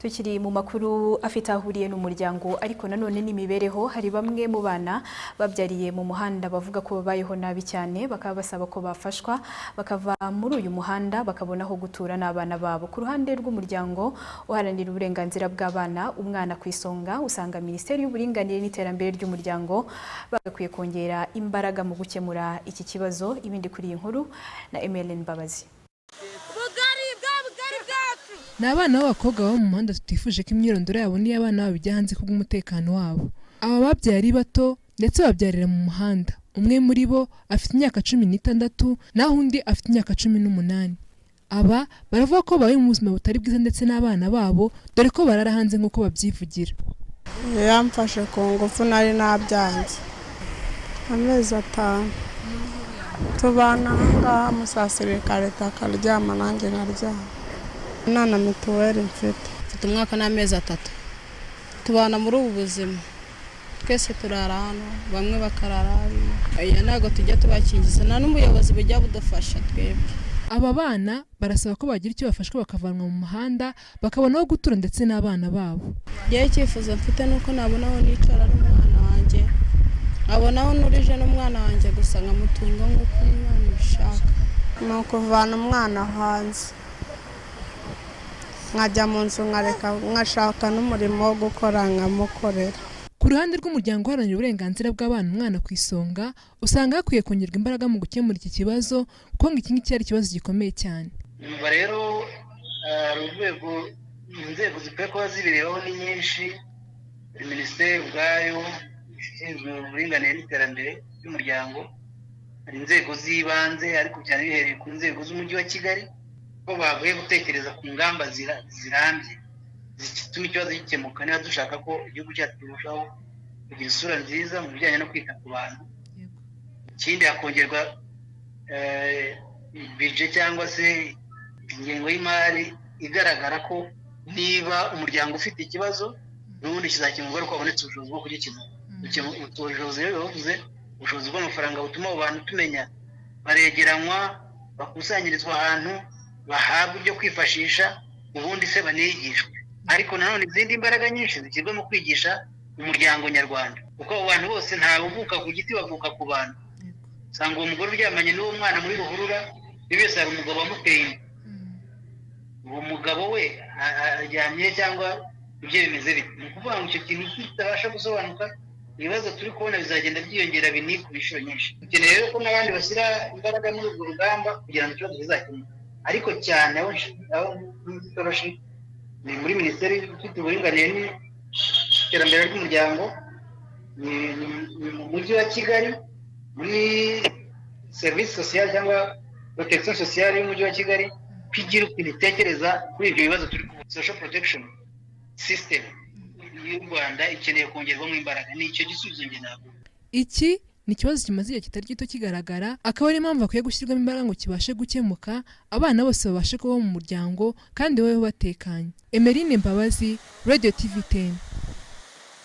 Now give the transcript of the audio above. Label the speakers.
Speaker 1: Tukiri mu makuru afite aho ahuriye n'umuryango ariko nanone n'imibereho, hari bamwe mu bana babyariye mu muhanda bavuga ko babayeho nabi cyane, bakaba basaba ko bafashwa bakava muri uyu muhanda bakabona aho gutura n'abana babo. Ku ruhande rw'umuryango uharanira uburenganzira bw'abana, Umwana ku Isonga, usanga Minisiteri y'Uburinganire n'Iterambere ry'Umuryango bagakwiye kongera imbaraga mu gukemura iki kibazo. Ibindi kuri iyi nkuru na Emeline Mbabazi.
Speaker 2: Ni abana b'abakobwa baba mu muhanda tutifuje ko imyirondoro yabo n'iy'abana babo ijya hanze kubw'umutekano wabo. Aba babyaye ari bato ndetse babyarira mu muhanda. Umwe muri bo afite imyaka 16, naho undi afite imyaka 18. Aba baravuga ko babaye mu buzima butari bwiza ndetse n'abana babo, dore ko barara hanze nk'uko babyivugira.
Speaker 3: Yamfashe ku ngufu, nari nabyanze. Amezi 5 tubana ahangaha, musasira ikarita akaryama, nanjye nkaryama, nta na mituweli mfite.
Speaker 4: Mfite umwaka n'amezi 3. Tubana muri ubu buzima, twese turara hano, bamwe bakarara hariya. Ntabwo tujya tubakingiza, nta n'umuyobozi bujya budufasha twebwe.
Speaker 2: Aba bana barasaba ko bagira icyo bafashwa bakavanwa mu muhanda, bakabona aho gutura ndetse n'abana babo.
Speaker 4: Ngewe icyifuzo mfite ni uko nabona aho nicara n'umwana wanjye, nkabona aho nurije n'umwana wanjye gusa, nkamutunga nk'uko umwana ubishaka.
Speaker 3: Ni ukuvana umwana hanze, nkajya mu nzu, nkareka, nkashaka n'umurimo wo gukora nkamukorera.
Speaker 2: Ku ruhande rw'umuryango uharanira uburenganzira bw'abana, Umwana ku Isonga, usanga hakwiye kongerwa imbaraga mu gukemura iki kibazo, kuko ngo iki ngiki ari ikibazo gikomeye cyane.
Speaker 5: Nyuma rero hari urwego, inzego zikwiye kuba zibirebaho ni nyinshi. Minisiteri ubwayo ishinzwe uburinganire n'iterambere ry'umuryango, hari inzego z'ibanze, ariko cyane bihereye ku nzego z'Umujyi wa Kigali, ko bavuye gutekereza ku ngamba zirambye zituma ikibazo gikemuka, niba dushaka ko igihugu cyacu kirushaho kugira isura nziza mu bijyanye no kwita ku bantu. Ikindi, hakongerwa budget cyangwa se ingengo y'imari igaragara, ko niba umuryango ufite ikibazo n'ubundi kizakemurwa ariko habonetse ubushobozi bwo kugikemura. Ubushobozi rero bivuze ubushobozi bw'amafaranga butuma abo bantu tumenya baregeranywa, bakusanyirizwa ahantu, bahabwa ibyo kwifashisha, ubundi se banigishwe. Ariko nanone izindi mbaraga nyinshi zishyirwa mu kwigisha umuryango nyarwanda, kuko abo bantu bose ntawe uvuka ku giti, bavuka ku bantu. Usanga uwo mugore uryamanye n'uwo mwana muri ruhurura, ibyo byose hari umugabo wamuteye inda. Uwo mugabo we aryamye cyangwa ibyo bimeze bite? Ni ukuvuga ngo icyo kintu kitabasha gusobanuka, ibibazo turi kubona bizagenda byiyongera binikuba inshuro nyinshi. Dukeneye rero ko n'abandi bashyira imbaraga muri urwo rugamba kugira ngo ikibazo kizakemuke, ariko cyane aho itoroshi ni muri Minisiteri ifite uburinganire n'Iterambere ry'Umuryango, ni mu Mujyi wa Kigali, muri serivisi sociale cyangwa protection sociale y'Umujyi wa Kigali, ko igira ukuntu itekereza kuri ibyo bibazo turi kuvuga. Social protection system y'u Rwanda ikeneye kongerwamo imbaraga. Ni icyo gisubizo njye navuga.
Speaker 2: Iki ni ikibazo kimaze igihe kitari gito kigaragara, akaba ariyo mpamvu hakwiye gushyirwamo imbaraga ngo kibashe gukemuka, abana bose babashe kubaho mu muryango kandi babeho batekanye. Emeline Mbabazi, Radio TV 10.